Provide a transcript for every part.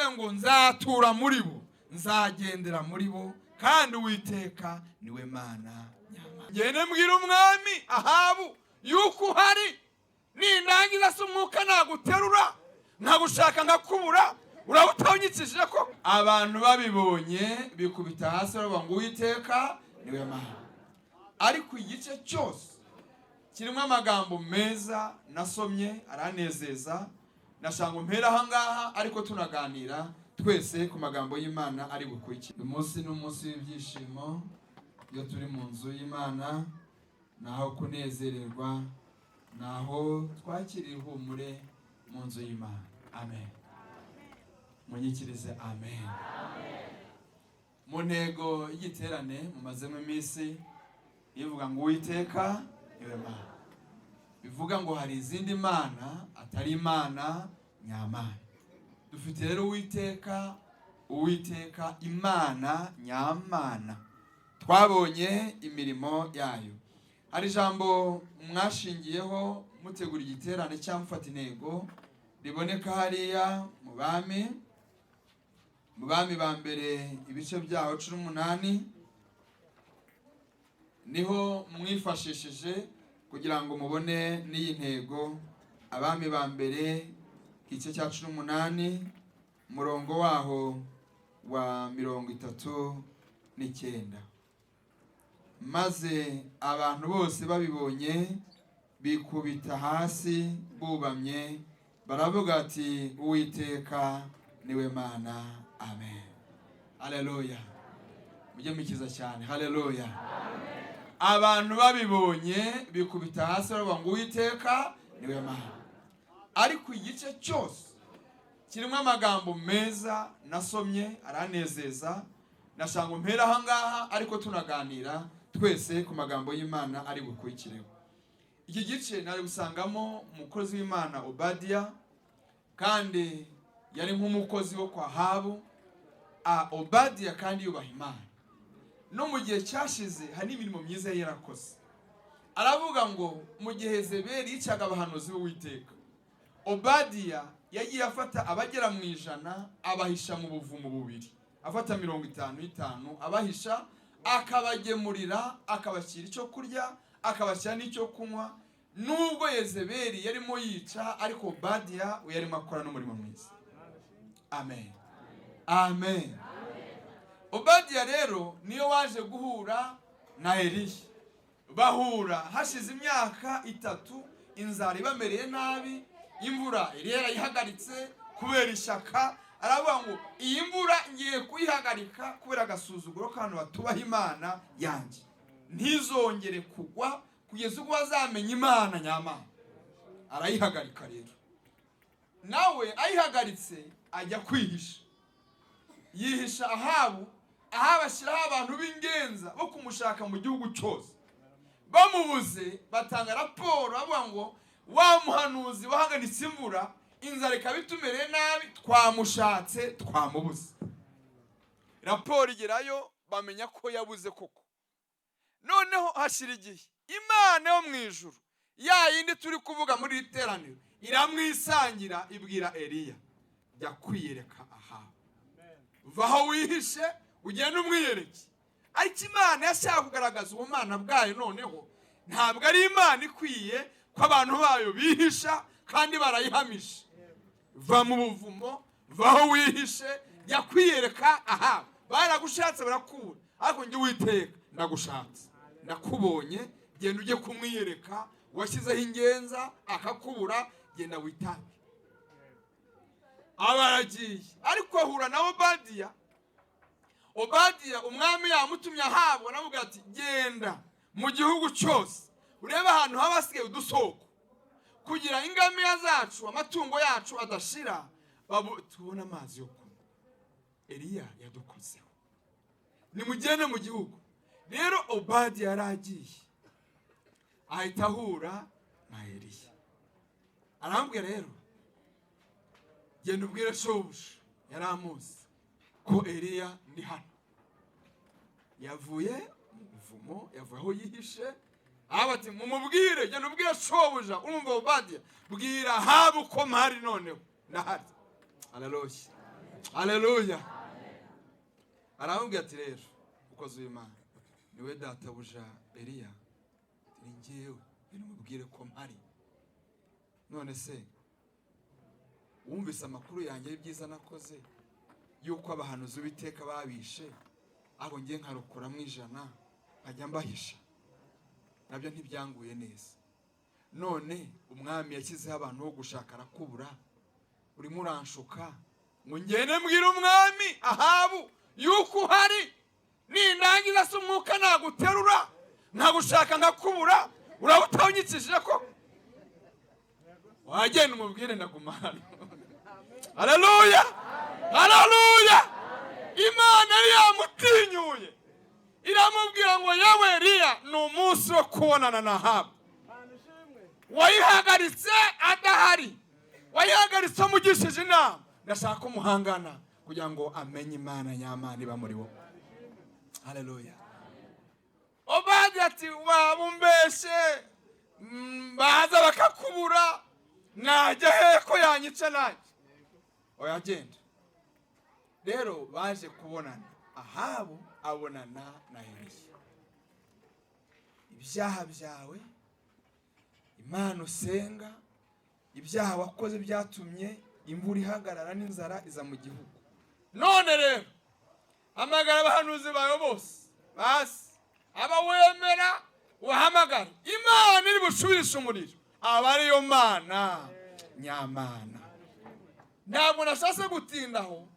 Yaravuze ngo nzatura muri bo, nzagendera muri bo, kandi Uwiteka niwe Mana nyamana. Ngende mbwira umwami Ahabu yuko uhari, nindangiza se umwuka naguterura nkagushaka nkakubura, uraba utawunyikishije ko abantu babibonye bikubita hasi bavuga ngo Uwiteka niwe Mana. Ariko igice cyose kirimo amagambo meza nasomye aranezeza, nashanga mpera ahangaha, ariko tunaganira twese ku magambo y'Imana ari bukurikire. Uyu munsi ni umunsi w'ibyishimo. Iyo turi mu nzu y'Imana ni aho kunezererwa, ni aho twakirira ihumure mu nzu y'Imana. Amen. Munyikirize amen. Mu ntego y'igiterane mumazemo iminsi ivuga ngo Uwiteka niwe Mana, bivuga ngo hari izindi mana atari Imana nyamana. Dufite rero Uwiteka, Uwiteka Imana nyamana, twabonye imirimo yayo. Hari ijambo mwashingiyeho mutegura igiterane cyangwa mufata intego, riboneka hariya mu Bami ba Mbere, ibice byaho 18, niho mwifashishije kugira ngo mubone n'iyi ntego. Abami ba Mbere, igice cya 18, umurongo waho wa 39: "Maze abantu bose babibonye bikubita hasi bubamye, baravuga ati: 'Uwiteka niwe Mana.'" Amen, haleluya. Mujye mukiza cyane, haleluya. Abantu babibonye bikubita hasi baravuga ngo Uwiteka niwe Mana. Ariko igice cyose kirimo amagambo meza nasomye aranezeza, nashanga mpera ahangaha, ariko tunaganira twese ku magambo y'Imana ari bukurikireho. Iki gice nari gusangamo umukozi w'Imana Obadiya, kandi yari nk'umukozi wo kwa Ahabu. Obadiya kandi yubaha Imana, no mu gihe cyashize hari n'imirimo myiza yari yarakoze. Aravuga ngo mu gihe Yezebeli yicaga abahanuzi b'Uwiteka, Obadiya yagiye afata abagera mu 100 abahisha mu buvumo bubiri, afata 55 abahisha, akabagemurira, akabashyira icyo kurya, akabashyira n'icyo kunywa. Nubwo Yezebeli yarimo yica, ariko Obadiya we yarimo akora n'umurimo mwiza. Amen, amen. Obadiya rero niyo waje guhura na Eliya, bahura hashize imyaka 3, inzara ibamereye nabi, imvura Eliya yarayihagaritse kubera ishyaka. Aravuga ngo iyi mvura ngiye kuyihagarika kubera agasuzuguro k'abantu batubaha Imana yanjye, ntizongere kugwa kugeza ubwo bazamenya Imana nyamana. Arayihagarika rero, nawe ayihagaritse ajya kwihisha, yihisha Ahabu. Ahabu ashyiraho abantu b'ingenza bo kumushaka mu gihugu cyose. Bamubuze batanga raporo, bavuga ngo wa muhanuzi wahagaritse imvura, inzara ikaba itumereye nabi, twamushatse twamubuze. Raporo igerayo, bamenya ko yabuze koko. Noneho hashira igihe, Imana yo mu ijuru, ya yindi turi kuvuga muri iri teraniro, iramwisangira, ibwira Eliya: "Jya kwiyereka Ahabu, va aho wihishe ugende umwiyereke." Ariko Imana yashaka kugaragaza ubumana bwayo. Noneho ntabwo ari Imana ikwiye ko abantu bayo bihisha kandi barayihamije. Va mu buvumo, va aho wihishe, jya kwiyereka Ahabu. Baragushatse barakubura, ariko njye Uwiteka ndagushatse ndakubonye. Genda ujye kumwiyereka, washyizeho ingenza akakubura, genda witange. Aba aragiye, ariko ahura na Obadiya. Obadiya umwami yamutumye ahabwa, aramubwira ati: "Genda mu gihugu cyose urebe ahantu haba hasigaye udusoko, kugira ingamiya zacu, amatungo yacu adashira, tubone amazi yo kunywa. Eliya yadukozeho, nimugende mu gihugu." Rero Obadiya yari agiye, ahita ahura na Eliya, arambwira rero: "Genda ubwire shobuja," yari amuzi, "ko Eliya ndi hano, yavuye mu buvumo, yavuye aho yihishe." Aho ati: "Mumubwire, genda ubwire shobuja." Urumva Obadiya: "Bwira Ahabu ko mpari, noneho ndahari." Araroroshye. Haleluya. Aramubwira ati rero ukoze uyu Mana niwe databuja Eliya, ni njyewe, mubwire ko mpari. None se wumvise amakuru yanjye y'ibyiza nakoze, yuko abahanuzi b'Uwiteka babishe, abo ngiye nkarokoramo 100 nkajya mbahisha, nabyo ntibyanguye neza. None umwami yashyizeho abantu bo gushaka arakubura, urimo uranshuka ngo ngende mbwire umwami Ahabu yuko uhari, nindangiza se umwuka naguterura nkagushaka nkakubura, uraba utawunyikishije ko wagenda umubwire ndaguma hano. Haleluya, haleluya. Imana yari yamutinyuye iramubwira ngo yewe Eliya, ni umunsi wo kubonana na Ahabu. Wayihagaritse adahari, wayihagaritse amugishije inama, ndashaka ko muhangana kugira ngo amenye Imana nyamana iba muri wowe. Haleluya. Obadiya ati waba umbeshe, baza bakakubura, najya he ko yanyica nanjye? Oya genda. Rero baje kubonana, Ahabu abonana na Eliya. Ibyaha byawe, Imana usenga, ibyaha wakoze byatumye imvura ihagarara n'inzara iza mu gihugu. None rero hamagara abahanuzi bawe bose, basi aba wemera uhamagara, Imana iri busubishe umuriro aba ariyo Mana nyamana. Ntabwo nashatse gutindaho,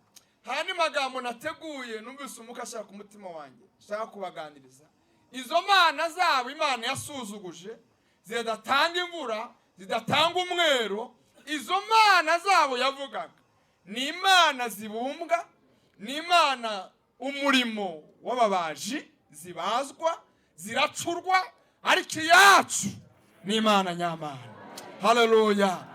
hari andi magambo nateguye, numvise umwuka ashaka umutima wanjye ashaka kubaganiriza. Izo mana zabo Imana yasuzuguje, zidatanga imvura, zidatanga umwero, izo mana zabo yavugaga ni imana zibumbwa, ni imana umurimo w'ababaji, zibazwa, ziracurwa, ariko iyacu ni Imana nyamana. Haleluya.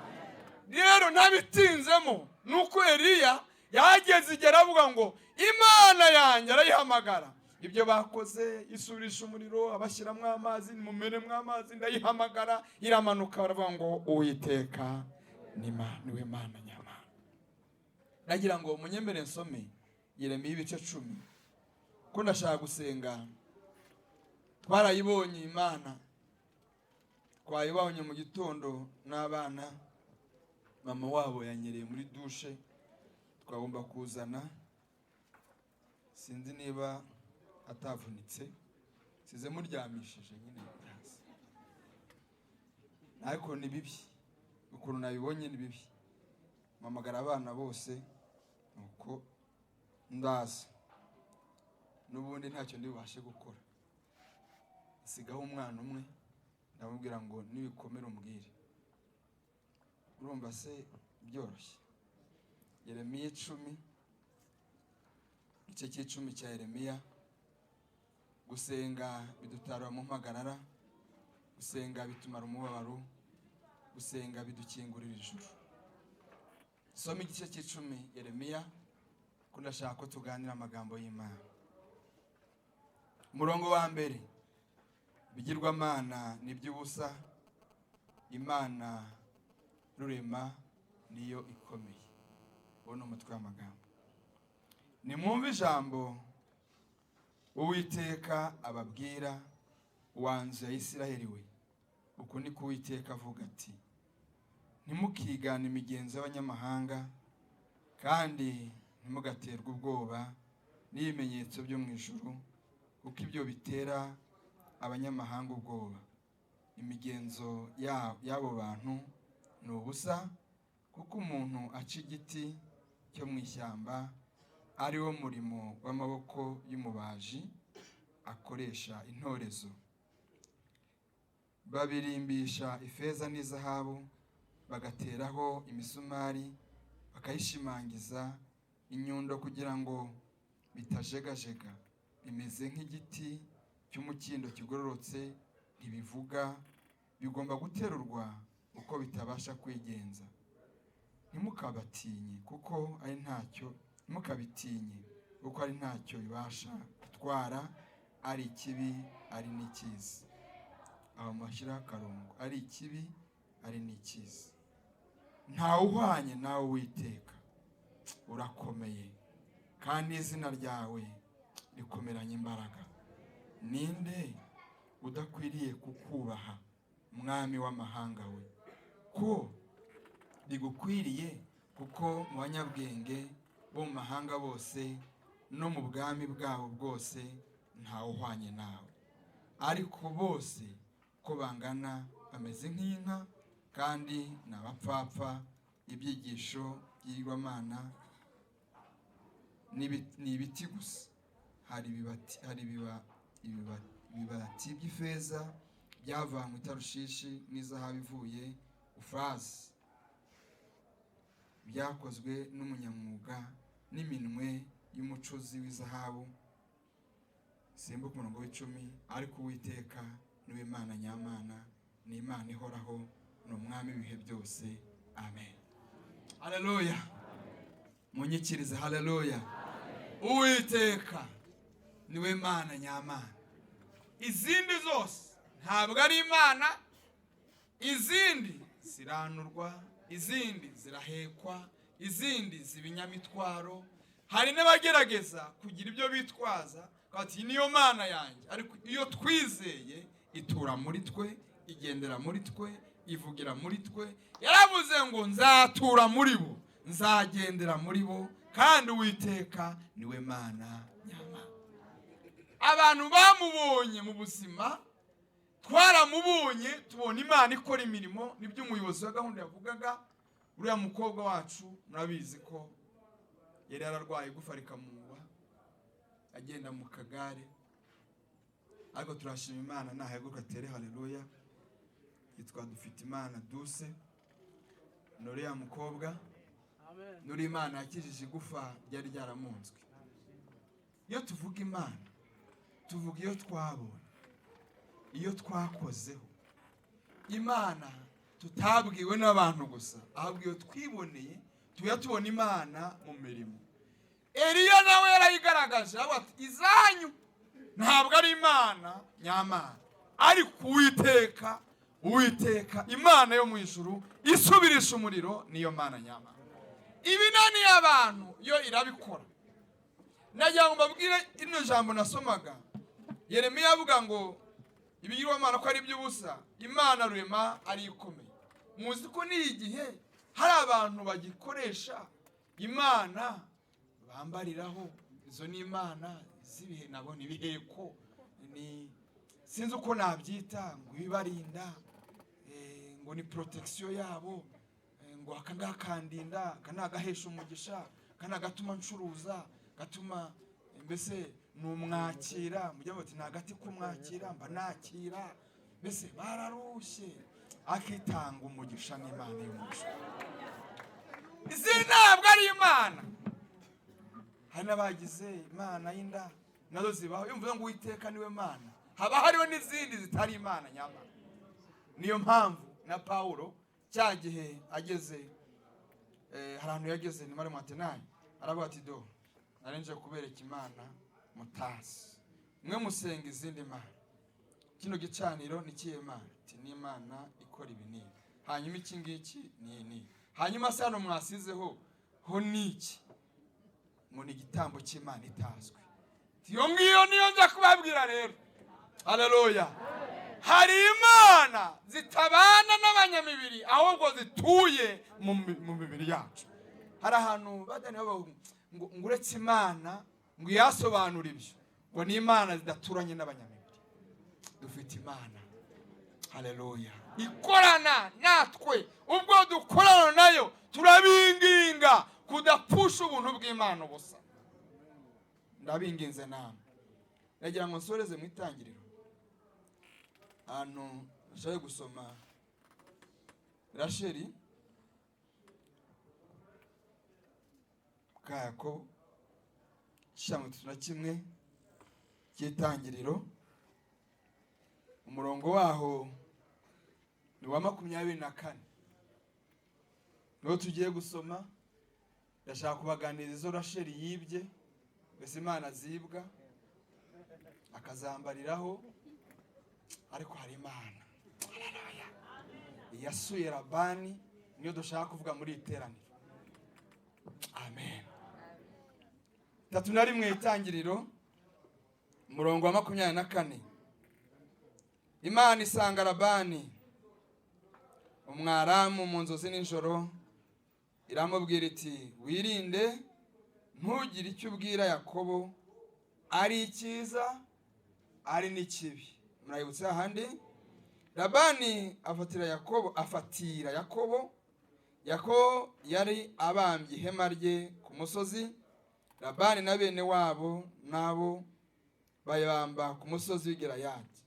Rero ntabitinzemo, nuko Eliya yageze igihe aravuga ngo Imana yanjye arayihamagara, ibyo bakoze isurisha umuriro, abashyiramo amazi, mumenemo amazi, ndayihamagara iramanuka, baravuga ngo Uwiteka niwe Mana nyamana. Nagira ngo munyemere nsome Yeremiya ibice 10, ko ndashaka gusenga. Twarayibonye Imana, twayibonye mu gitondo n'abana, mama wabo yanyereye muri dushe, twagomba kuzana, sinzi niba atavunitse, size muryamishije nyine hasi, ariko ni bibi ukuntu nabibonye, ni bibi. Mpamagara abana bose nuko ndaza, n'ubundi ntacyo ndi bubashe gukora, nsigaho umwana umwe, ndamubwira ngo nibikomere umbwire. Urumva se byoroshye? Yeremiya 10, igice cy'10 cya Yeremiya. Gusenga bidutarura mu mpagarara, gusenga bitumara umubabaro, gusenga bidukingurira ijuru. Soma igice cy'10 Yeremiya, ko ndashaka ko tuganira amagambo y'Imana. Umurongo wa 1, ibigirwamana ni iby'ubusa, Imana rurema niyo ikomeye. Uwo ni umutwe w'amagambo. Nimwumve ijambo Uwiteka ababwira, wa nzu ya Isiraheli we, uku niko Uwiteka avuga ati: ntimukigane imigenzo y'abanyamahanga, kandi ntimugaterwe ubwoba n'ibimenyetso byo mu ijuru, kuko ibyo bitera abanyamahanga ubwoba. Imigenzo y'abo bantu ni ubusa, kuko umuntu aca igiti cyo mu ishyamba, ari wo murimo w'amaboko y'umubaji akoresha intorezo. Babirimbisha ifeza n'izahabu, bagateraho imisumari, bakayishimangiza inyundo kugira ngo bitajegajega. Bimeze nk'igiti cy'umukindo kigororotse, ntibivuga, bigomba guterurwa uko bitabasha kwigenza. Ntimukabatinye kuko ari ntacyo, ntimukabitinye kuko ari ntacyo bibasha gutwara, ari ikibi ari n'ikiza. Aho mashyiraho akarongo, ari ikibi ari n'ikiza. Ntawe uhwanye nawe Uwiteka. urakomeye, kandi izina ryawe rikomeranye imbaraga. Ninde udakwiriye kukubaha, mwami w'amahanga we? Ko bigukwiriye, kuko mu banyabwenge bo mu mahanga bose no mu bwami bwabo bwose ntawe uhwanye nawe. Ariko bose ko bangana bameze nk'inka, kandi ni abapfapfa. Ibyigisho by'ibigirwamana ni ibiti gusa. Hari ibibati by'ifeza byavanywe i Tarushishi n'izahabu ivuye Ufazi, byakozwe n'umunyamwuga n'iminwe y'umucuzi w'izahabu. Simbuka umurongo w'icumi. Ariko Uwiteka niwe Mana nyamana, ni Imana ihoraho, ni umwami w'ibihe byose. Amen. Haleluya. Munyikirize haleluya. Uwiteka niwe Mana nyamana. Izindi zose ntabwo ari Imana, izindi ziranurwa, izindi zirahekwa, izindi zibinyamitwaro. Hari n'abagerageza kugira ibyo bitwaza bati niyo Mana yanjye, ariko iyo twizeye itura muri twe, igendera muri twe, ivugira muri twe. Yaravuze ngo nzatura muri bo, nzagendera muri bo, kandi Uwiteka niwe Mana nyamana. Abantu bamubonye mu buzima, twaramubonye, tubona Imana ikora imirimo. Nibyo umuyobozi wa gahunda yavugaga. Uriya mukobwa wacu murabizi ko yari yararwaye igufa rikamuba, agenda mu kagare, ariko turashima Imana nahaguruka atere haleluya. Yitwa Dufite Imana Duse, nuriya mukobwa nuri Imana yakijije igufa ryari ryaramunzwe. Iyo tuvuga Imana tuvuga iyo twabonye, iyo twakozeho. Imana tutabwiwe n'abantu gusa, ahubwo iyo twiboneye tuya tubona Imana mu mirimo. Eliya nawe yarayigaragaje, ati izanyu ntabwo ari Imana nyamana, ariko Uwiteka, Uwiteka Imana yo mu ijuru isubirisha umuriro niyo Mana nyamana. Ibinaniye abantu yo irabikora. Nagira ngo mbabwire ino jambo nasomaga, Yeremiya avuga ngo ibigirwamana ko ari iby'ubusa, Imana rurema ari ikomeye. Muzi ko ni igihe hari abantu bagikoresha Imana bambariraho, izo ni imana z'ibihe, nabo ni ibiheko, ni sinzi uko nabyita, ngo ibibarinda, ngo ni protection yabo, ngo aka ngakandinda, aka nagahesha umugisha, aka nagatuma ncuruza, gatuma mbese numwakira, mujya bati ni agati kumwakira, mba nakira, mbese bararushye. Akitanga umugisha n'Imana y'umugisha. Izi ntabwo ari Imana. Hari n'abagize Imana y'inda nazo zibaho. Iyo mvuze ngo Uwiteka niwe Mana, haba hariho n'izindi zitari Imana nyamara. Niyo mpamvu na Paulo cya gihe ageze hari ahantu yageze ni muri Matenai, aravuga ati do narenje kubereka Imana mutazi, mwe musenga izindi mana, kino gicaniro ni kiye Mana? Ati ni Imana ikora ibi n'ibi, hanyuma iki ngiki ni ni, hanyuma se hano mwasizeho ho niki? Ngo ni igitambo cy'Imana itazwi. Iyo ngiyo niyo nza kubabwira rero. Haleluya. Hari imana zitabana n'abanyamibiri, ahubwo zituye mu mibiri yacu. Hari ahantu badani ngo uretse Imana ngo yasobanura ibyo, ngo ni imana zidaturanye n'abanyamibiri. Dufite Imana, haleluya, ikorana natwe. Ubwo dukorana nayo turabinginga kudapfusha ubuntu bw'Imana ubusa. Ndabinginze namwe, nagira ngo nsoreze mu itangiriro ahantu nshaka gusoma Rasheli bwa Yakobo 31 cy'itangiriro, umurongo waho ni wa 24. Niwo tugiye gusoma. Ndashaka kubaganiriza izo Rasheli yibye, mbese Imana zibwa akazambariraho, ariko hari Imana yasuye Labani, niyo dushaka kuvuga muri iteraniro. Amen. Amen. 31 Itangiriro, umurongo wa 24. Imana isanga Labani Umwaramu mu nzozi nijoro, iramubwira iti: wirinde ntugire icyo ubwira Yakobo, ari icyiza ari n'ikibi. Murayibutse ahandi Labani afatira Yakobo. Yakobo yari abambye ihema rye ku musozi, Labani na bene wabo nabo bayabamba ku musozi w'i Gileyadi.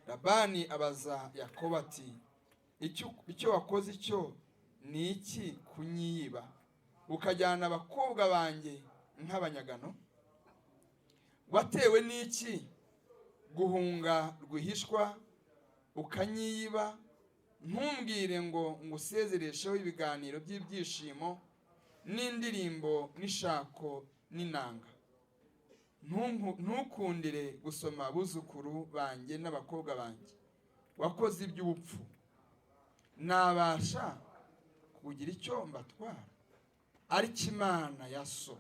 Labani abaza Yakobo ati: icyo wakoze icyo ni iki kunyiba ukajyana abakobwa banjye nk'abanyagano? Watewe n'iki guhunga rwihishwa ukanyiba, ntumbwire ngo ngusezeresheho ibiganiro by'ibyishimo n'indirimbo n'ishako n'inanga? Ntukundire gusoma abuzukuru banjye n'abakobwa banjye. Wakoze iby'ubupfu, nabasha kugira icyo mbatwara? Ariko Imana ya so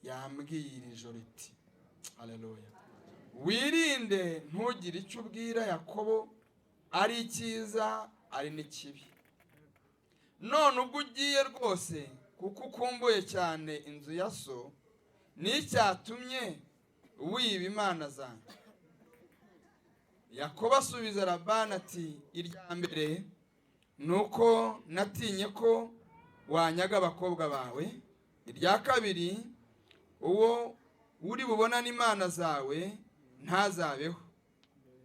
yambwiye ijoro iti: haleluya, wirinde ntugire icyo ubwira Yakobo, ari icyiza ari n'ikibi. None ubwo ugiye rwose, kuko ukumbuye cyane inzu ya so, n'icyatumye wiba imana zanjye. Yakobo asubiza Labani ati: irya mbere ni uko natinye ko wanyaga abakobwa bawe, irya kabiri uwo uri bubona n'imana zawe ntazabeho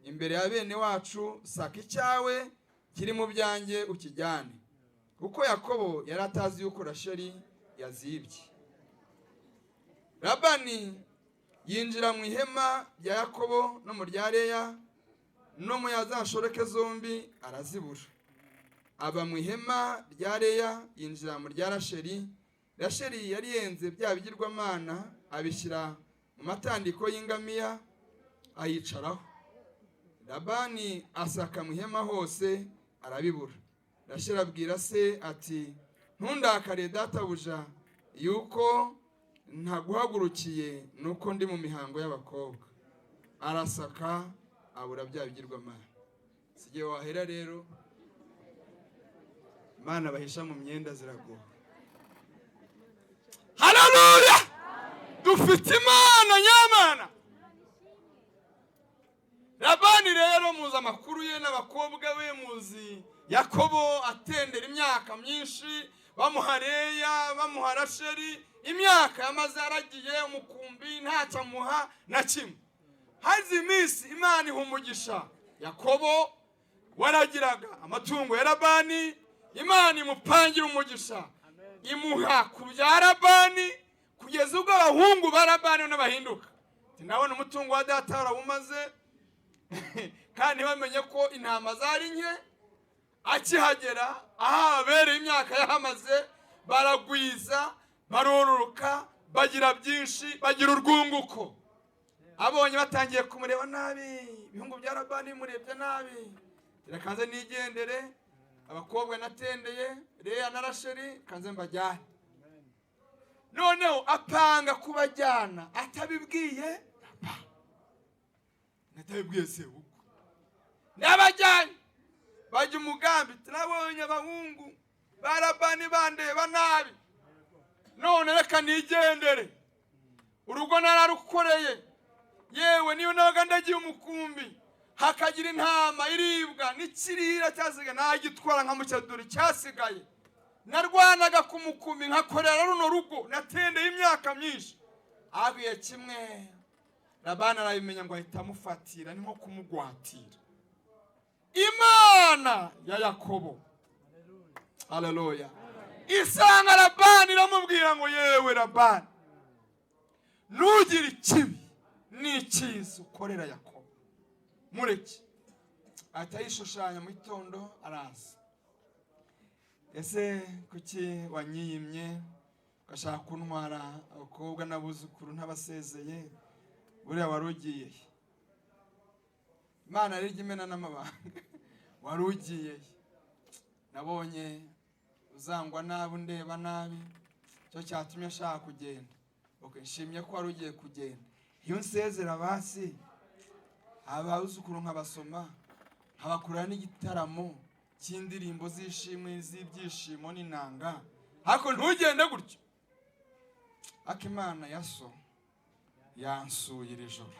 imbere ya bene wacu, saka icyawe kiri mu byanjye ukijyane. Kuko Yakobo yari atazi yuko Rasheli yazibye. Labani yinjira mu ihema rya Yakobo no mu rya Leya no mu ya za nshoreke zombi, arazibura. Aba mu ihema rya Leya, yinjira mu rya Rasheli. Rasheli yari yenze bya bigirwamana, abishyira mu matandiko y'ingamiya, ayicaraho. Labani asaka mu ihema hose, arabibura. Rasheli abwira se ati: ntundakare databuja, yuko ntaguhagurukiye, nuko ndi mu mihango y'abakobwa. Arasaka abura bya bigirwamana. Sigiye wahera rero, Imana bahisha mu myenda ziragoha. Haleluya! Dufite Imana nyamana. Labani rero muzi amakuru ye n'abakobwa be, muzi Yakobo atendera imyaka myinshi, bamuha Leya, bamuha Rasheli, imyaka yamaze yaragiye umukumbi ntacyo amuha na kimwe. Hazi iminsi Imana iha umugisha Yakobo, waragiraga amatungo ya Labani, Imana imupangira umugisha, imuha ku bya Labani, kugeza ubwo abahungu ba Labani n'abahinduka. Ndabona umutungo wa data warawumaze, kandi bamenye ko intama zari nke. Akihagera aho abereye imyaka yahamaze, baragwiza, barororoka, bagira byinshi, bagira urwunguko. Abonye batangiye kumureba nabi, ibihungu bya Labani bimurebye nabi, reka nigendere, abakobwa natendeye Leya na Rasheli kanze mbajyane. Noneho apanga kubajyana atabibwiye atabibwiye sebukwe. N'abajyanye bajya umugambi, turabonye abahungu ba Labani bandeba nabi, none reka nigendere, urugo nararukoreye, yewe niyo nabaga ndagiye umukumbi hakagira intama iribwa n'ikirira cyasigaye nagitwara nka mucyaduri cyasigaye, narwanaga ku mukumbi nkakorera runo rugo natendeye imyaka myinshi. Aguye kimwe Labani arabimenya ngo ahita amufatira, ni nko kumugwatira. Imana ya Yakobo, haleluya, isanga Labani iramubwira ngo: yewe Labani, ntugire ikibi n'icyiza ukorera Yakobo, mureke. Ahita yishushanya mu gitondo araza. Ese kuki wanyiyimye ugashaka kuntwara abakobwa n'abuzukuru ntabasezeye? Buriya wari ugiye. Imana rero imena n'amabanga. Wari ugiye, nabonye uzangwa nabi, undeba nabi, Cyo cyatumye ashaka kugenda. Okay, nshimye ko wari ugiye kugenda. Iyo nsezera basi abuzukuru nkabasoma, nkabakura n'igitaramo cy'indirimbo z'ishimwe z'ibyishimo n'inanga, ariko ntugende gutyo. Akimana ya so yansuye iri joro.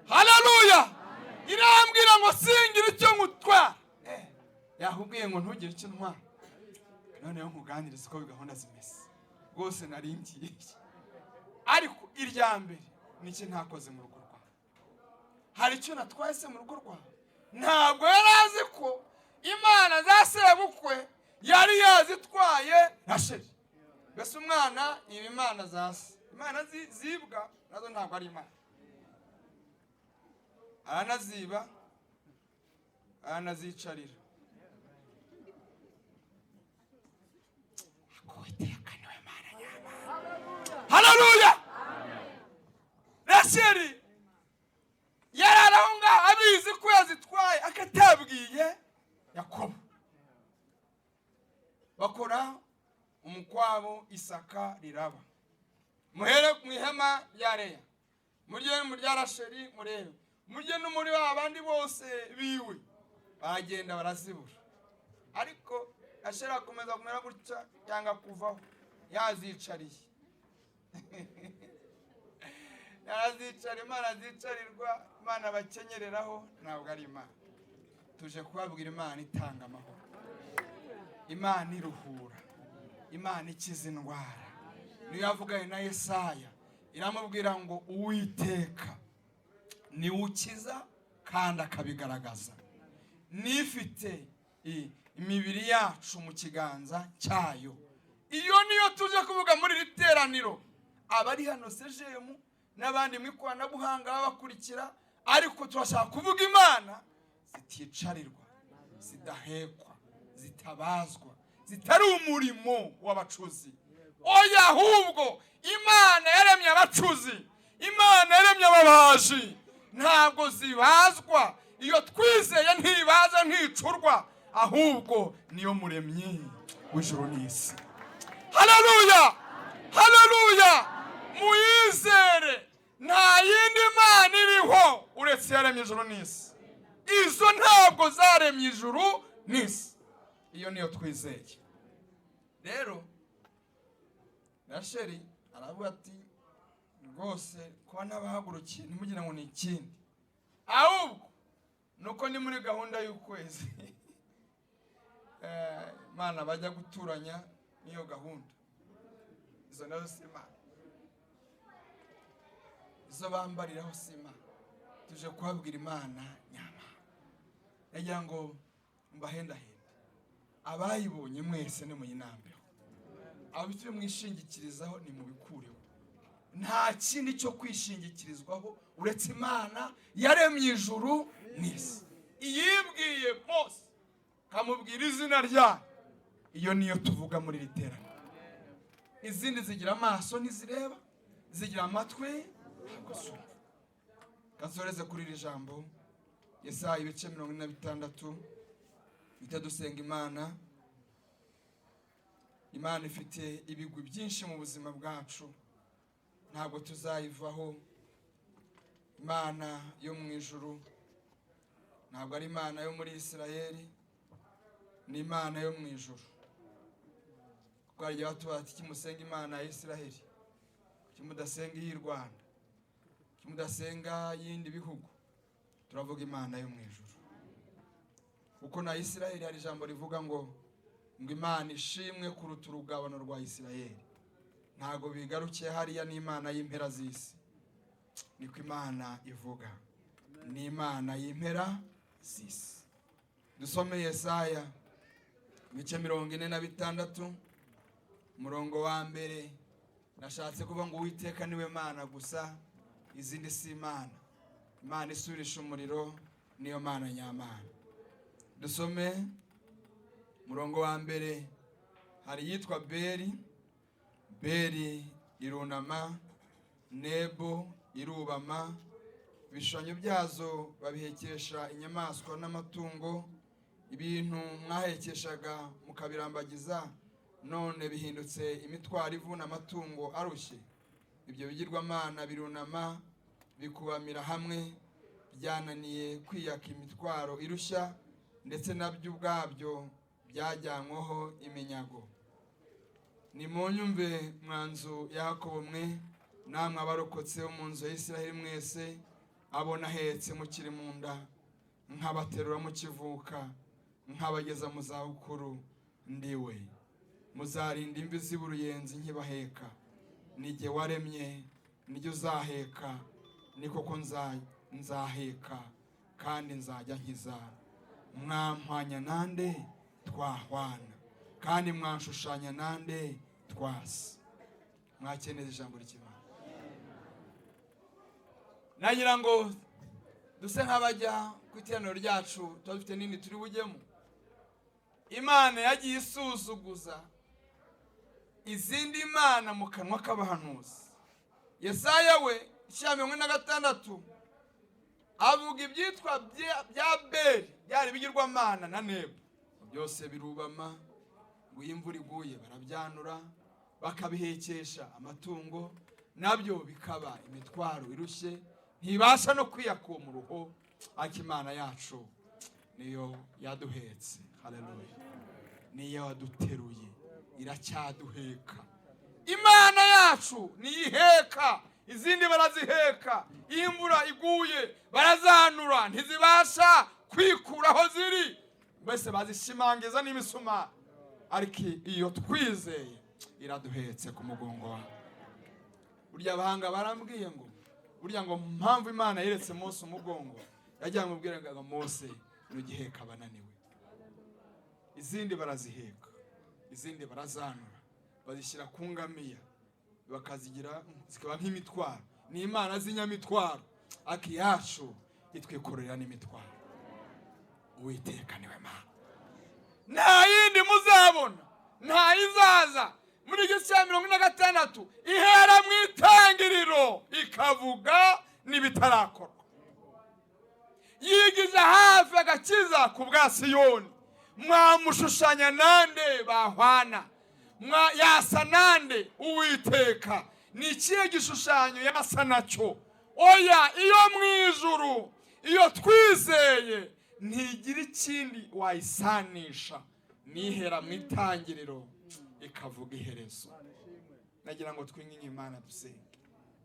Haleluya! Irambwira ngo singira icyo ngutwara. Yakubwiye ngo ntugire icyo ntwara. Noneho nkuganirize uko gahunda zimeze. Rwose nari ngiye, ariko irya mbere niki ntakoze mu rugo rwawe? Hari icyo natwaye se mu rugo rwawe? Ntabwo yari azi ko Imana za sebukwe yari yazitwaye Rasheli. Mbese umwana iba imana za se, imana zibwa nazo ntabwo ari imana. Aranaziba, aranazicarira. Uwiteka niwe Mana nyamana. Haleluya! Rasheli yari aho ngaho abizi ko yazitwaye, akatabwiye Yakobo. Bakora umukwabo, Isaka riraba. Muhere mu ihema rya Leya, murye mu rya Rasheli, murebe murye no muri ba bandi bose biwe. Bagenda barazibura, ariko Rasheli akomeza kumera gutya, yanga kuvaho, yazicariye. Yarazicara, Imana zicarirwa, Imana bakenyereraho, ntabwo ari Imana. Tuje kubabwira Imana itanga amahoro, Imana iruhura, Imana ikiza indwara. Niyo yavuganye na Yesaya, iramubwira ngo Uwiteka niwe ukiza kandi akabigaragaza, nifite imibiri yacu mu kiganza cyayo. Iyo niyo tuje kuvuga muri iri teraniro. Abari hano sejemu n'abandi mu ikoranabuhanga babakurikira, ariko turashaka kuvuga Imana ziticarirwa, zidahekwa, zitabazwa, zitari umurimo w'abacuzi. Oya, ahubwo Imana yaremye abacuzi, Imana yaremye ababaji, ntabwo zibazwa. Iyo twizeye ntibaza, nticurwa, ahubwo niyo muremyi w'ijuru n'isi. Haleluya! Haleluya! Muyizere, nta yindi Mana iriho uretse yaremye ijuru n'isi. Izo ntabwo zaremye ijuru n'isi. Iyo niyo twizeye. Rero Rasheli aravuga ati rwose kuba n'abahagurukiye ntimugire ngo ni ikindi, ahubwo nuko ni muri gahunda y'ukwezi. Imana bajya guturanya n'iyo gahunda. Izo nazo si Imana, izo bambariraho si Imana. Tuje kubabwira Imana nyamana. Nagira ngo mbahendahende, abayibonye mwese nimuyinambeho, abifite mwishingikirizaho nimubikureho. Nta kindi cyo kwishingikirizwaho uretse Imana yaremye ijuru n'isi. Iyibwiye Mose kamubwira izina ryayo, iyo niyo tuvuga muri iri teraniro. Izindi zigira amaso ntizireba, zigira amatwi ntabwo zumva. Kansoreze kuri iri jambo, Yesaya ibice 46, bita dusenga Imana. Imana ifite ibigwi byinshi mu buzima bwacu, ntabwo tuzayivaho. Imana yo mu ijuru ntabwo ari Imana yo muri Isirayeli, ni Imana yo mu ijuru. Kuko hari igihe batubaza ati kimusenga Imana ya Isirayeli, kimudasenga iy'i Rwanda, kimudasenga y'indi bihugu. Turavuga Imana yo mu ijuru. Kuko na Isirayeli hari ijambo rivuga ngo Imana ishimwe kuruta urugabano rwa Isirayeli. Ntago bigarukiye hariya, ni Imana y'impera z'isi. Niko Imana ivuga, ni Imana y'impera z'isi. Dusome Yesaya ibice 46 umurongo wa mbere. Nashatse kuvuga ngo Uwiteka niwe Mana gusa, izindi si Imana. Imana isurisha umuriro niyo Mana nyamana. Dusome umurongo wa mbere. Hari yitwa Beri, Beri irunama, Nebo irubama, ibishushanyo byazo babihekesha inyamaswa n'amatungo. Ibintu mwahekeshaga mukabirambagiza None bihindutse imitwaro ivuna amatungo arushye. Ibyo bigirwamana birunama bikubamira hamwe, byananiye kwiyaka imitwaro irushya, ndetse nabyo ubwabyo byajyanyweho iminyago. Nimunyumve mwa nzu ya Yakobo mwe, namwe abarokotse bo mu nzu ya Isiraheli mwese, abo nahetse mukiri mu nda, nkabaterura mukivuka, nkabageza mu zabukuru, ndiwe. Muzarinda imvi z'uruyenzi nkibaheka. Nijye waremye, nijye uzaheka, ni koko nzaheka, kandi nzajya nkiza. Mwampwanya nande twahwana, kandi mwanshushanya nande twasa. Mwakeneza ijambo ry'Imana. Nagira ngo duse nk'abajya ku iteraniro ryacu, tuba dufite nini turi bujyemo. Imana yagiye isuzuguza izindi mana mu kanwa k'abahanuzi. Yesaya we 46 avuga ibyitwa bya Beli byari bigirwamana na Nebo, byose birubama, ngo iyo imvura iguye barabyanura bakabihekesha amatungo, nabyo bikaba imitwaro irushye, ntibasha no kwiyakura mu ruho. Ariko Imana yacu niyo yaduhetse, haleluya, niyo yaduteruye, iracyaduheka. Imana yacu niyiheka, izindi baraziheka. Iyo imvura iguye barazanura, ntizibasha kwikura aho ziri, mbese bazishimangiza n'imisumari. Ariko iyo twizeye iraduhetse ku mugongo wawe. Burya abahanga barambwiye ngo burya ngo mpamvu Imana yeretse Mose umugongo, yagira ngo ubwire ngo Mose nugiheka abananiwe. Izindi baraziheka, izindi barazanura, bazishyira ku ngamiya, bakazigira zikaba nk'imitwaro. Ni imana z'inyamitwaro, ariko iyacu itwikorera n'imitwaro. Uwiteka niwe Mana, nta yindi muzabona, nta izaza. Muri igice cya 46 ihera mu itangiriro ikavuga n'ibitarakorwa, yigiza hafi agakiza ku bwa Siyoni. Mwamushushanya nande bahwana? Yasa nande Uwiteka? Ni ikihe gishushanyo yasa nacyo? Oya, iyo mu ijuru, iyo twizeye ntigira ikindi wayisanisha, nihera mu itangiriro ikavuga iherezo. Nagira ngo twinginge Imana dusenge.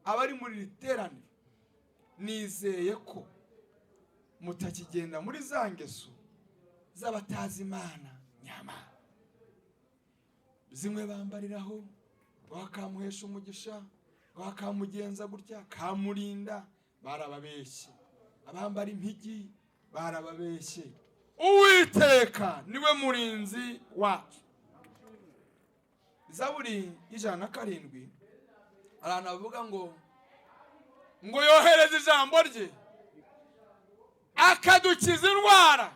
Abari muri iri teraniro, nizeye ko mutakigenda muri za ngeso z'abatazi Imana nyamana. Zimwe bambariraho wakamuhesha umugisha, wakamugenza gutya, kamurinda, barababeshye. Abambara impigi barababeshye. Uwiteka niwe murinzi wacu. Zaburi 107 abantu bavuga ngo yohereze ijambo rye akadukiza indwara,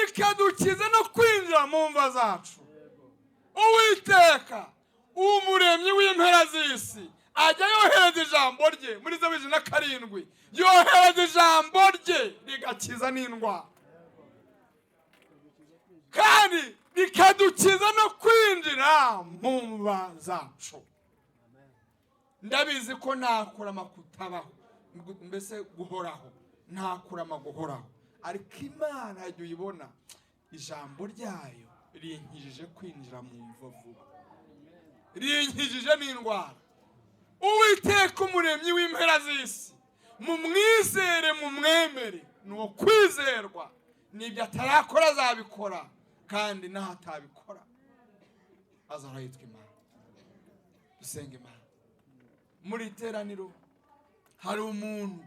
ikadukiza no kwinjira mu mva zacu. Uwiteka umuremyi w'impera z'isi ajya yohereza ijambo rye. Muri Zaburi 107 yohereza ijambo rye rigakiza n'indwara, kandi rikadukiza no kwinjira mu mva zacu. Ndabizi ko nta kurama kutabaho, mbese guhoraho, nta kurama guhoraho, ariko Imana jya uyibona, ijambo ryayo rinkijije kwinjira mu mva vuba, rinkijije n'indwara. Uwiteka umuremyi w'impera z'isi, mumwizere, mumwemere, ni uwo kwizerwa. N'ibyo atarakora azabikora, kandi n'aho atabikora azahora yitwa Imana. Dusenga Imana. Muri iteraniro hari umuntu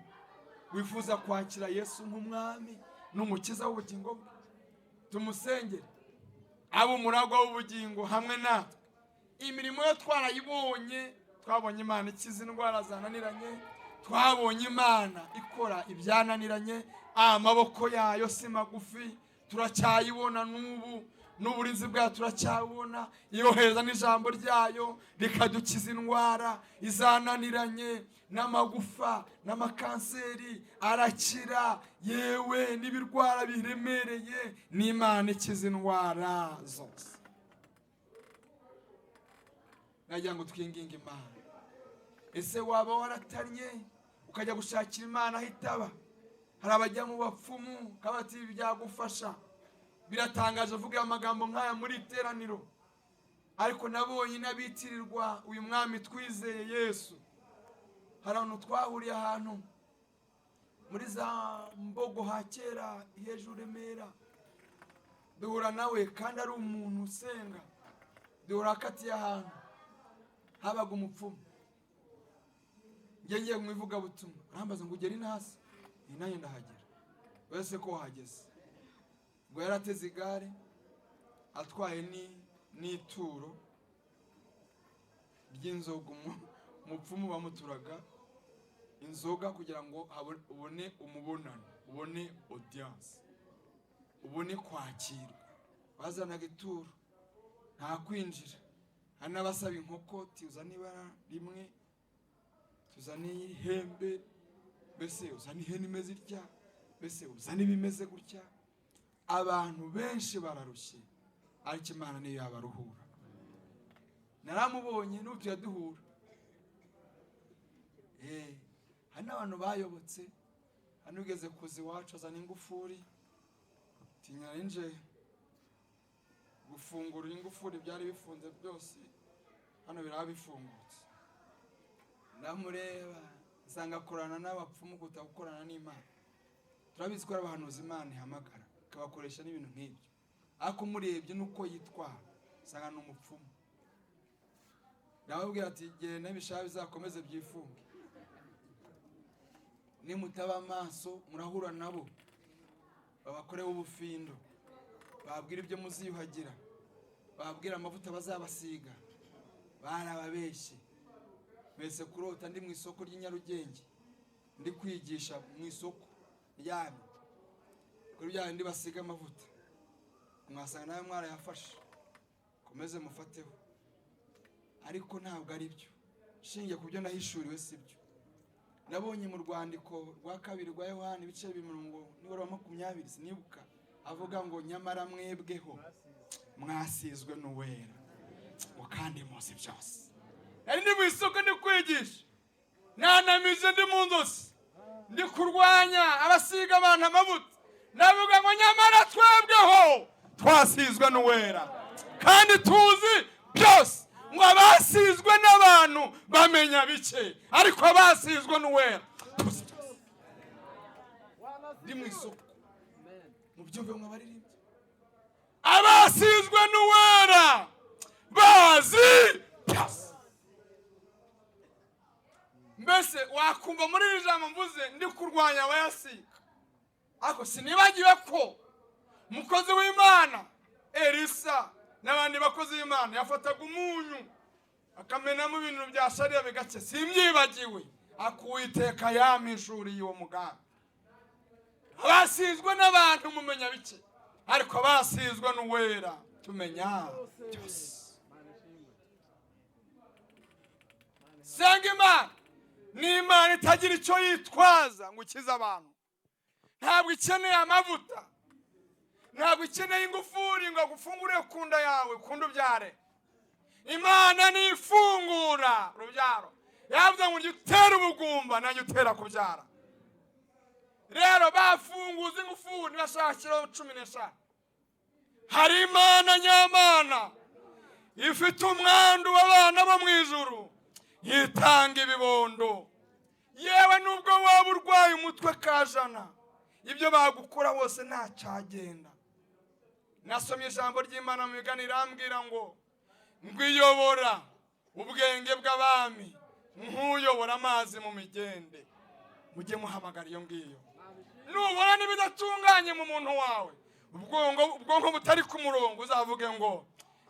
wifuza kwakira Yesu nk'umwami n'umukiza w'ubugingo bwe, tumusengere abe umuragwa w'ubugingo hamwe natwe. Imirimo yo twarayibonye, twabonye Imana ikiza indwara zananiranye, twabonye Imana ikora ibyananiranye, amaboko yayo si magufi, turacyayibona n'ubu, n'uburinzi bwayo turacyabona. Yohereza n'ijambo ryayo rikadukiza indwara izananiranye, n'amagufa n'amakanseri arakira, yewe n'ibirwara biremereye, n'Imana ikiza indwara zose. Nagira ngo twinginge Imana. Ese waba waratannye ukajya gushakira Imana aho itaba? Hari abajya mu bapfumu kabati ibi byagufasha. Biratangaje avuga amagambo nk'aya muri iteraniro, ariko nabonye n'abitirirwa uyu mwami twizeye Yesu. Hari ahantu twahuriye, ahantu muri za Mbogo ha kera hejuru Remera, duhura nawe kandi ari umuntu usenga. Duhura akatiye ahantu habaga umupfumu. Ngiye mu ivugabutumwa, arambaza ngo ugere inasi, ni nanjye ndahagera, wese ko wahageze. Ubwo yarateze igare atwaye n'ituro ry'inzoga. Umupfumu bamuturaga inzoga kugira ngo ubone umubonano, ubone audience, ubone kwakirwa. Bazanaga ituro, nta kwinjira. Hari n'abasaba inkoko, tuzane ibara rimwe, tuzane ihembe, mbese uzane ihene imeze itya, mbese uzane ibimeze gutya. Abantu benshi bararushye, ariko Imana niyo yabaruhura. Naramubonye n'ubu tuyaduhura. Hari n'abantu bayobotse. Hano ugeze kuza iwacu azana ingufuri, tinya nje gufungura ingufuri, byari bifunze byose, hano biraba bifungutse. Ndamureba nsanga akorana n'abapfumu kuruta gukorana n'Imana. Turabizi ko ari abahanuzi Imana ihamagara ikabakoresha n'ibintu nk'ibyo, ariko umurebye n'uko yitwara usanga ni umupfumu. Ndababwira ati genda n'ibishaba bizakomeze byifunge, nimutaba amaso murahura nabo babakoreho ubufindo, bababwira ibyo muziyuhagira, bababwira amavuta bazabasiga. Barababeshye. Mbese kurota ndi mu isoko ry'i Nyarugenge, ndi kwigisha mu isoko ryanyu kuri bya bindi basiga amavuta, mwasanga nawe mwarayafashe, komeze mufateho. Ariko ntabwo ari byo, shingiye ku byo nahishuriwe si byo. Nabonye mu rwandiko rwa kabiri rwa Yohana ibice 20 sinibuka, avuga ngo nyamara mwebweho mwasizwe n'uwera ngo kandi muzi byose. Nari ndi mu isoko ndi kwigisha, nanamije ndi mu nzozi, ndi kurwanya abasiga abantu amavuta. Ndavuga ngo nyamara twebweho twasizwe n'uwera kandi tuzi byose. Ngo abasizwe n'abantu bamenya bike, ariko abasizwe n'uwera tuzi byose. Ndi mu isoko, mubyumve mwabaririmbyi, abasizwe n'uwera bazi byose. Mbese wakumva muri iri jambo mvuze ndi kurwanya abayasiga, ariko sinibagiwe ko umukozi w'Imana Elisa n'abandi bakozi b'Imana yafataga umunyu akamenamo ibintu bya shariya bigake. Simbyibagiwe, akuwiteka yamishuriye uwo mugambi. Abasizwe n'abantu mumenya bike, ariko abasizwe n'uwera tumenya byose. Senga Imana. Ni Imana itagira icyo yitwaza ngo ukize abantu. Ntabwo ikeneye amavuta, ntabwo ikeneye ingufuri ngo agufungure ku nda yawe ukunde ubyare. Imana nifungura urubyaro. Yavuze ngo ujye utera ubugumba nanjye utera kubyara. Rero bafunguza ingufuri bashakiraho 15. Hari Imana nyamana ifite umwandu w'abana bo mu ijuru, yitanga ibibondo. Yewe nubwo waba urwaye umutwe kajana, ibyo bagukora hose ntacyagenda. Nasomye ijambo ry'Imana mu migani, irambwira ngo ngwiyobora ubwenge bw'abami nk'uyobora amazi mu migende. Mujye muhamagara iyo ngiyo. Nubona n'ibidatunganye mu muntu wawe, ubwonko butari ku murongo, uzavuge ngo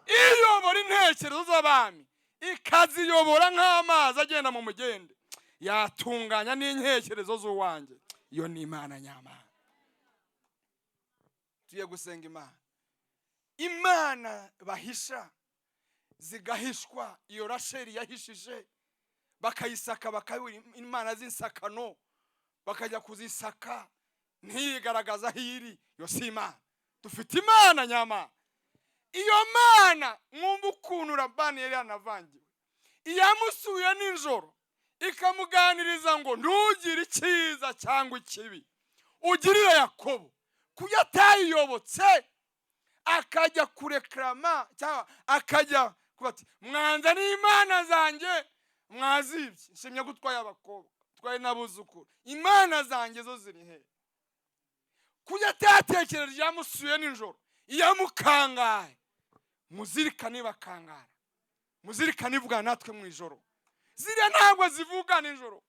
iyobora intekerezo z'abami ikaziyobora nk'amazi agenda mu mugende, yatunganya n'intekerezo z'uwanjye. Iyo ni Imana nyamana. Tugiye gusenga Imana. Imana bahisha zigahishwa, iyo Rasheli yahishije bakayisaka, bakabura imana z'insakano, bakajya kuzisaka ntiyigaragaza aho iri. Iyo si Imana. Dufite Imana nyamana. Iyo Mana mwumva ukuntu Labani yari yanavangiwe. Iyamusuye nijoro ikamuganiriza ngo ntugire icyiza cyangwa ikibi ugirire Yakobo, kuyo atayiyobotse akajya kurekarama cyangwa akajya kuba ati mwanza n'imana zanjye mwazibye, nshimye ko utwaye abakobwa, utwaye n'abuzukuru, imana zanjye zo ziri he? Kuyo atatekereje yamusuye nijoro iyamukangaye. Muzirikane bakangara, muzirikane ivugana natwe mu ijoro. Ziriya ntabwo zivuga nijoro,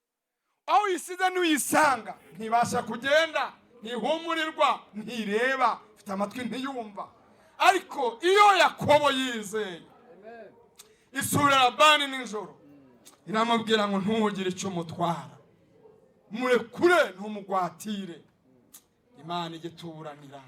aho uyisize n'uyisanga ntibasha kugenda, ntihumurirwa, ntireba, ifite amatwi ntiyumva. Ariko iyo Yakobo yizeye isura Labani nijoro iramubwira ngo ntugire icyo umutwara, murekure, ntumugwatire. Imana ijya ituburanira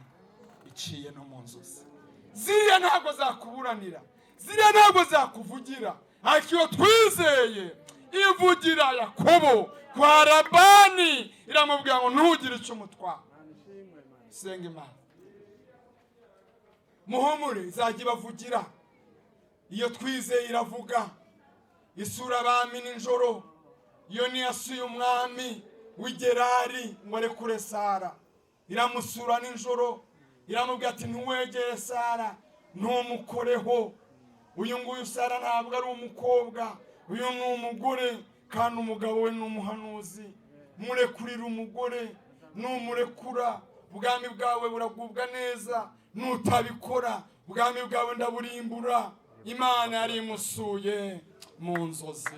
iciye no mu nzozi. Ziriya ntabwo zakuburanira, ziriya ntabwo zakuvugira, ariko iyo twizeye ivugira Yakobo kwa Labani iramubwira ngo ntugire icyo umutwara. Senga Imana, muhumure, izajya ibavugira. Iyo twizeye iravuga, isura abami nijoro. Iyo niyasuye umwami w'igerari ngo arekure Sara, iramusura nijoro iramubwira ati ntuwegere Sara, ntumukoreho. Uyu nguyu Sara ntabwo ari umukobwa, uyu ni umugore, kandi umugabo we ni umuhanuzi. Murekurira umugore, numurekura ubwami bwawe buragubwa neza, nutabikora ubwami bwawe ndaburimbura. Imana yari imusuye mu nzozi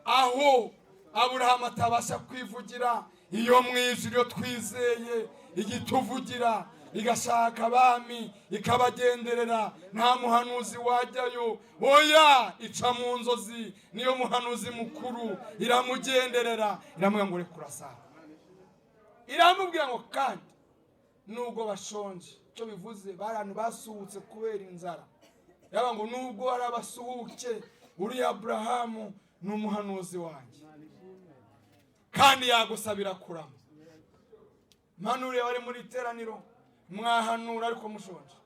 aho Aburahamu atabasha kwivugira. Iyo mu ijuru iyo twizeye igituvugira, igashaka abami ikabagenderera, nta muhanuzi wajyayo, oya, ica mu nzozi, niyo muhanuzi mukuru. Iramugenderera iramubwira ngo rekura Sara, iramubwira ngo kandi nubwo bashonje, icyo bivuze bari abantu basuhutse kubera inzara, yaba ngo nubwo ari abasuhuke, uriya Aburahamu ni umuhanuzi wanjye kandi yagusabira kurama. Mpanuriye bari muri iteraniro, mwahanura ariko mushonje,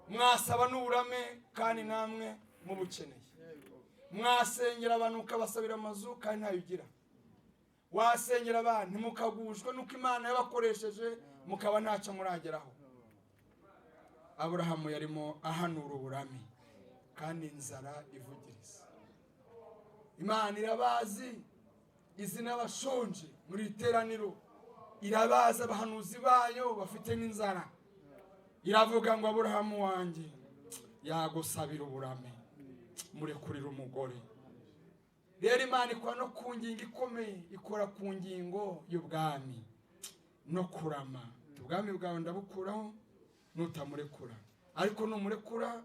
mwasaba n'uburame kandi namwe mubukeneye, mwasengera abantu ukabasabira amazu kandi ntayo ugira, wasengera abantu ntimukagushwe nuko Imana yabakoresheje mukaba ntacyo murageraho. Aburahamu yarimo ahanura uburame kandi inzara ivugiriza. Imana irabazi izi n'abashonje muri iteraniro, irabaza abahanuzi bayo bafite n'inzara, iravuga ngo Aburahamu wanjye yagusabira uburame, murekurira umugore. Rero Imana ikora no ku ngingo ikomeye, ikora ku ngingo y'ubwami no kurama. Ubwami bwawe ndabukuraho nutamurekura, ariko numurekura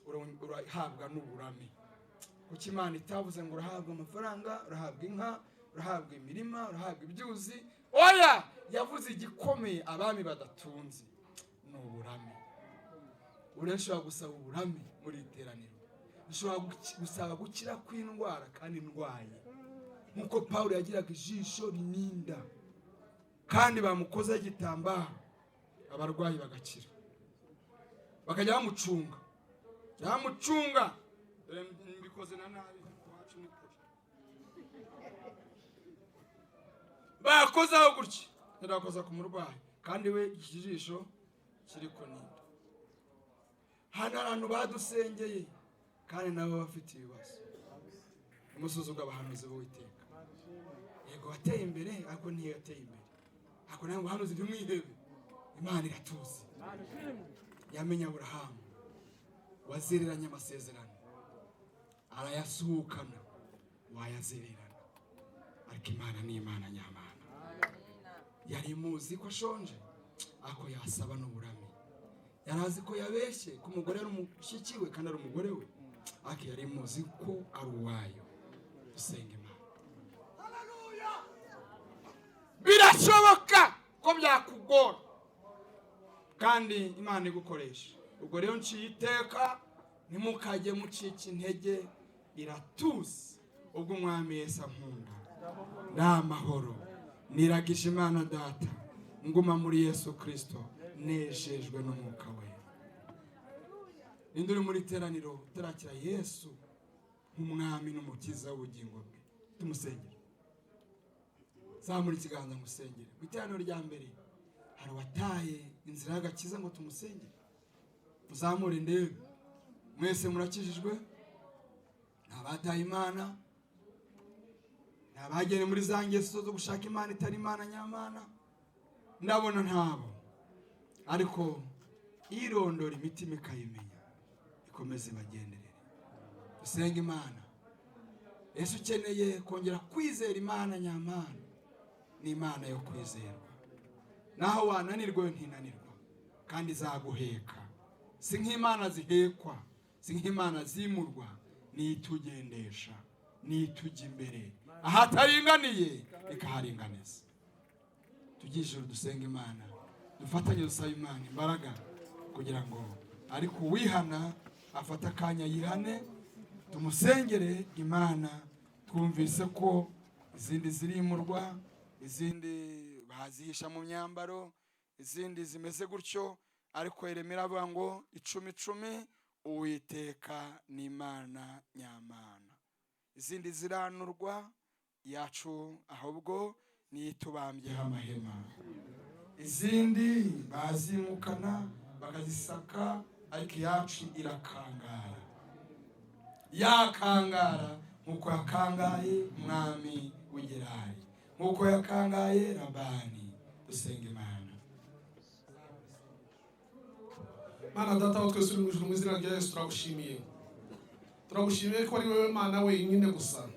urahabwa n'uburame. Kuko Imana itavuze ngo urahabwa amafaranga, urahabwa inka, urahabwa imirima, urahabwa ibyuzi, oya, yavuze igikomeye abami badatunze ni uburame. Urashobora gusaba uburame muri iteraniro, ushobora gusaba gukira kw'indwara kandi ndwaye, nkuko Pawulo yagiraga ijisho rininda kandi bamukozaho igitambaro abarwayi bagakira, bakajya bamucunga, bamucunga. Dore mbikoze na nabi iwacu ni kure, bakozaho gutya ntibakoza ku murwayi kandi we iki jisho kiri kuninda. Hano abantu badusengeye kandi nabo bafite ibibazo. Umusuzugwa abahanuzi b'Uwiteka, yego wateye imbere ariko ntiyo yateye imbere, ariko nawe muhanuzi ntimwihebe, Imana iratuzi. Yamenye Aburahamu wazereranye amasezerano arayasuhukana, wayazererana, ariko Imana ni Imana nyamana. Yari imuzi ko ashonje ariko yasaba n'uburame, yari azi ko yabeshye ko umugore ari umushyitsi we kandi ari umugore we, ariko yari imuzi ko ari uwayo. Dusenga Imana. Haleluya! Birashoboka ko byakugora kandi Imana igukoresha. Ubwo rero nciye iteka, ntimukajye mucika intege, iratuzi. Ubwo Umwami Yesu ankunda n'amahoro, niragije Imana Data, nguma muri Yesu Kristo, nejejwe n'Umwuka we. Ninde uri muri iteraniro utarakira Yesu nk'umwami n'umukiza w'ubugingo bwe. Tumusengere. Zamura ikiganza ngusengere. Mu iteraniro rya mbere hari uwataye inzira y'agakiza ngo tumusengere. Muzamure ndebe. Mwese murakijijwe? Nta bataye Imana, nta bagene muri za ngeso zo gushaka Imana itari Imana nyamana. Ndabona ntabo, ariko irondora imitima ikayimenya, ikomeze bagenderere. Dusenga Imana. Ese ukeneye kongera kwizera Imana nyamana? Ni Imana yo kwizerwa. Naho wananirwa ntinanirwa, kandi izaguheka. Si nk'Imana zihekwa, si nk'Imana zimurwa, nitugendesha, nitujya imbere ahataringaniye ikaharinganiza. Tujye ijuru dusenga Imana, dufatanye dusaba Imana imbaraga kugira ngo ariko uwihana afate akanya yihane, tumusengere Imana. Twumvise ko izindi zirimurwa, izindi bazihisha mu myambaro, izindi zimeze gutyo, ariko Yeremiya avuga ngo 10 Uwiteka ni Imana nyamana. Izindi ziranurwa, yacu ahubwo nitubambyeho amahema. Izindi bazimukana bakazisaka, ariko iyacu irakangara. Yakangara nkuko yakangaye umwami w'Igerari, nkuko yakangaye Labani. Dusenga Imana. Mana data wa twese uri mu ijuru, mu izina rya Yesu turagushimiye. Turagushimiye ko ari wowe Mana wenyine gusa.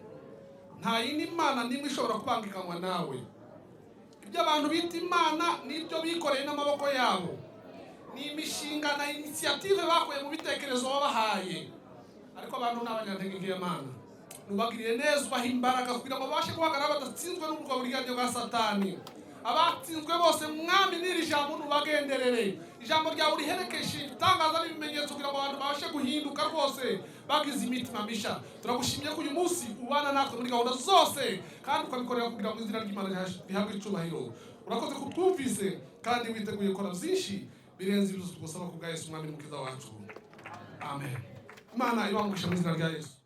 Nta yindi Mana n'imwe ishobora kubangikanwa nawe. Ibyo abantu bita Imana n'ibyo bikoreye n'amaboko yabo, ni imishinga na initiative bakuye mu bitekerezo wabahaye. Ariko abantu ni abanyantege nke Mana. Nubagiriye neza, ubaha imbaraga kugira ngo babashe guhagarara badatsinzwe n'ubwo buriganya bwa Satani. Abatsinzwe bose Mwami, n'iri jambo nubagenderere. Ijambo ryawe uriherekeshe ibitangaza n'ibimenyetso kugira ngo abantu babashe guhinduka rwose bagize imitima misha. Turagushimiye ko uyu munsi ubana natwe muri gahunda zose, kandi ukabikorera kugira ngo izina ry'Imana rihabwe icyubahiro. Urakoze kutwumvise kandi witeguye gukora byinshi birenze ibyo tugusaba ku bwa Yesu Mwami n'Umukiza wacu. Amen. Imana ibahe umugisha mu izina rya Yesu.